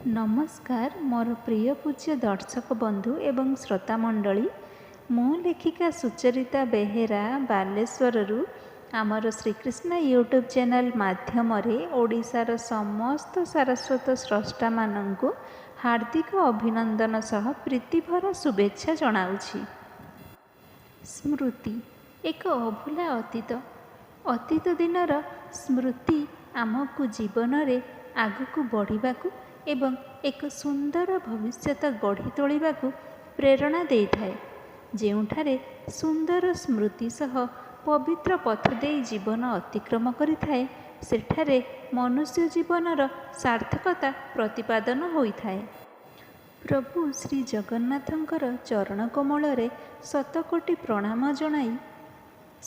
ନମସ୍କାର ମୋର ପ୍ରିୟ ପୂଜ୍ୟ ଦର୍ଶକ ବନ୍ଧୁ ଏବଂ ଶ୍ରୋତା ମଣ୍ଡଳୀ, ମୁଁ ଲେଖିକା ସୁଚରିତା ବେହେରା ବାଲେଶ୍ୱରରୁ ଆମର ଶ୍ରୀକୃଷ୍ଣ ୟୁଟ୍ୟୁବ୍ ଚ୍ୟାନେଲ୍ ମାଧ୍ୟମରେ ଓଡ଼ିଶାର ସମସ୍ତ ସାରସ୍ୱତ ସ୍ରଷ୍ଟାମାନଙ୍କୁ ହାର୍ଦ୍ଦିକ ଅଭିନନ୍ଦନ ସହ ପ୍ରୀତିଭରା ଶୁଭେଚ୍ଛା ଜଣାଉଛି। ସ୍ମୃତି ଏକ ଅଭୁଲା ଅତୀତ। ଅତୀତ ଦିନର ସ୍ମୃତି ଆମକୁ ଜୀବନରେ ଆଗକୁ ବଢ଼ିବାକୁ ଏବଂ ଏକ ସୁନ୍ଦର ଭବିଷ୍ୟତ ଗଢ଼ି ତୋଳିବାକୁ ପ୍ରେରଣା ଦେଇଥାଏ। ଯେଉଁଠାରେ ସୁନ୍ଦର ସ୍ମୃତି ସହ ପବିତ୍ର ପଥ ଦେଇ ଜୀବନ ଅତିକ୍ରମ କରିଥାଏ, ସେଠାରେ ମନୁଷ୍ୟ ଜୀବନର ସାର୍ଥକତା ପ୍ରତିପାଦନ ହୋଇଥାଏ। ପ୍ରଭୁ ଶ୍ରୀ ଜଗନ୍ନାଥଙ୍କର ଚରଣ କମଳରେ ଶତକୋଟି ପ୍ରଣାମ ଜଣାଇ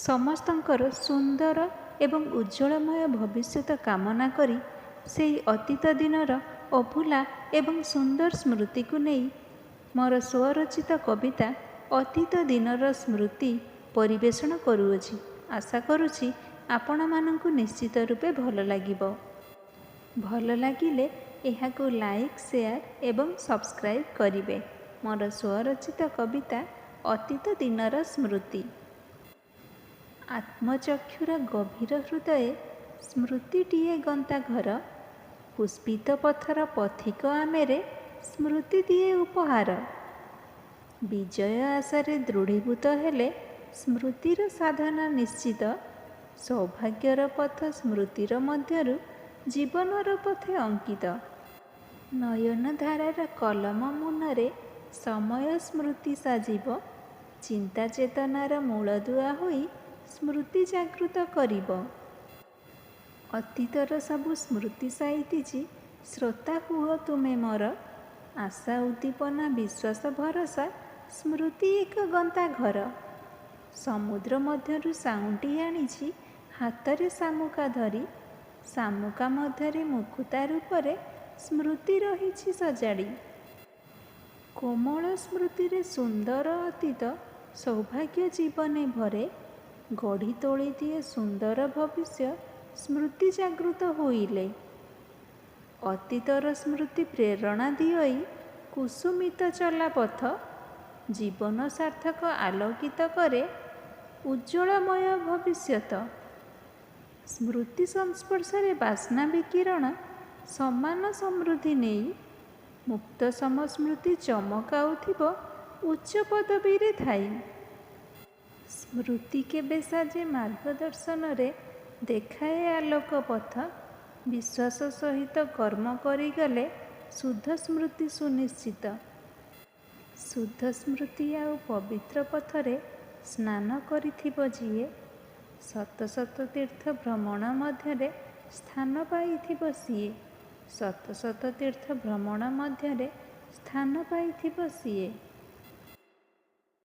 ସମସ୍ତଙ୍କର ସୁନ୍ଦର ଏବଂ ଉଜ୍ଜ୍ୱଳମୟ ଭବିଷ୍ୟତ କାମନା କରି ସେଇ ଅତୀତ ଦିନର ଅଭୁଲା ଏବଂ ସୁନ୍ଦର ସ୍ମୃତିକୁ ନେଇ ମୋର ସ୍ୱରଚିତ କବିତା ଅତୀତ ଦିନର ସ୍ମୃତି ପରିବେଷଣ କରୁଅଛି। ଆଶା କରୁଛି ଆପଣମାନଙ୍କୁ ନିଶ୍ଚିତ ରୂପେ ଭଲ ଲାଗିବ। ଭଲ ଲାଗିଲେ ଏହାକୁ ଲାଇକ୍, ସେୟାର ଏବଂ ସବସ୍କ୍ରାଇବ୍ କରିବେ। ମୋର ସ୍ୱରଚିତ କବିତା ଅତୀତ ଦିନର ସ୍ମୃତି। ଆତ୍ମଚକ୍ଷୁର ଗଭୀର ହୃଦୟେ ସ୍ମୃତିଟିଏ ଗନ୍ତାଘର, ପୁଷ୍ପିତ ପଥର ପଥିକ ଆମେରେ ସ୍ମୃତି ଦିଏ ଉପହାର। ବିଜୟ ଆଶାରେ ଦୃଢ଼ୀଭୂତ ହେଲେ ସ୍ମୃତିର ସାଧନା ନିଶ୍ଚିତ, ସୌଭାଗ୍ୟର ପଥ ସ୍ମୃତିର ମଧ୍ୟରୁ ଜୀବନର ପଥେ ଅଙ୍କିତ। ନୟନଧାରାର କଲମ ମୁନରେ ସମୟ ସ୍ମୃତି ସାଜିବ, ଚିନ୍ତା ଚେତନାର ମୂଳଦୁଆ ହୋଇ ସ୍ମୃତି ଜାଗୃତ କରିବ। ଅତୀତର ସବୁ ସ୍ମୃତି ସାଇତିଛି ଶ୍ରୋତା ହୁଅ ତୁମେ ମୋର, ଆଶା ଉଦ୍ଦୀପନା ବିଶ୍ୱାସ ଭରସା ସ୍ମୃତି ଏକ ଗନ୍ତାଘର। ସମୁଦ୍ର ମଧ୍ୟରୁ ସାଉଁଟି ଆଣିଛି ହାତରେ ଶାମୁକା ଧରି, ଶାମୁକା ମଧ୍ୟରେ ମୁକୁତା ରୂପରେ ସ୍ମୃତି ରହିଛି ସଜାଡ଼ି। କୋମଳ ସ୍ମୃତିରେ ସୁନ୍ଦର ଅତୀତ ସୌଭାଗ୍ୟ ଜୀବନେ ଭରେ, ଗଢ଼ି ତୋଳିଦିଏ ସୁନ୍ଦର ଭବିଷ୍ୟ ସ୍ମୃତି ଜାଗୃତ ହୋଇଲେ। ଅତୀତର ସ୍ମୃତି ପ୍ରେରଣା ଦିଅଇ କୁସୁମିତ ଚଲାପଥ, ଜୀବନ ସାର୍ଥକ ଆଲୋକିତ କରେ ଉଜ୍ଜ୍ୱଳମୟ ଭବିଷ୍ୟତ। ସ୍ମୃତି ସଂସ୍ପର୍ଶରେ ବାସ୍ନା ବିକିରଣ ସମାନ ସମୃଦ୍ଧି ନେଇ, ମୁକ୍ତ ସମସ୍ମୃତି ଚମକାଉଥିବ ଉଚ୍ଚ ପଦବୀରେ ଥାଇ। ସ୍ମୃତି କେବେ ସାଜେ ମାର୍ଗଦର୍ଶନରେ ଦେଖାଏ ଆଲୋକ ପଥ, ବିଶ୍ୱାସ ସହିତ କର୍ମ କରିଗଲେ ଶୁଦ୍ଧ ସ୍ମୃତି ସୁନିଶ୍ଚିତ। ଶୁଦ୍ଧ ସ୍ମୃତି ଆଉ ପବିତ୍ର ପଥରେ ସ୍ନାନ କରିଥିବ ଯିଏ, ଶତ ଶତ ତୀର୍ଥ ଭ୍ରମଣ ମଧ୍ୟରେ ସ୍ଥାନ ପାଇଥିବ ସିଏ। ଶତ ଶତ ତୀର୍ଥ ଭ୍ରମଣ ମଧ୍ୟରେ ସ୍ଥାନ ପାଇଥିବ ସିଏ।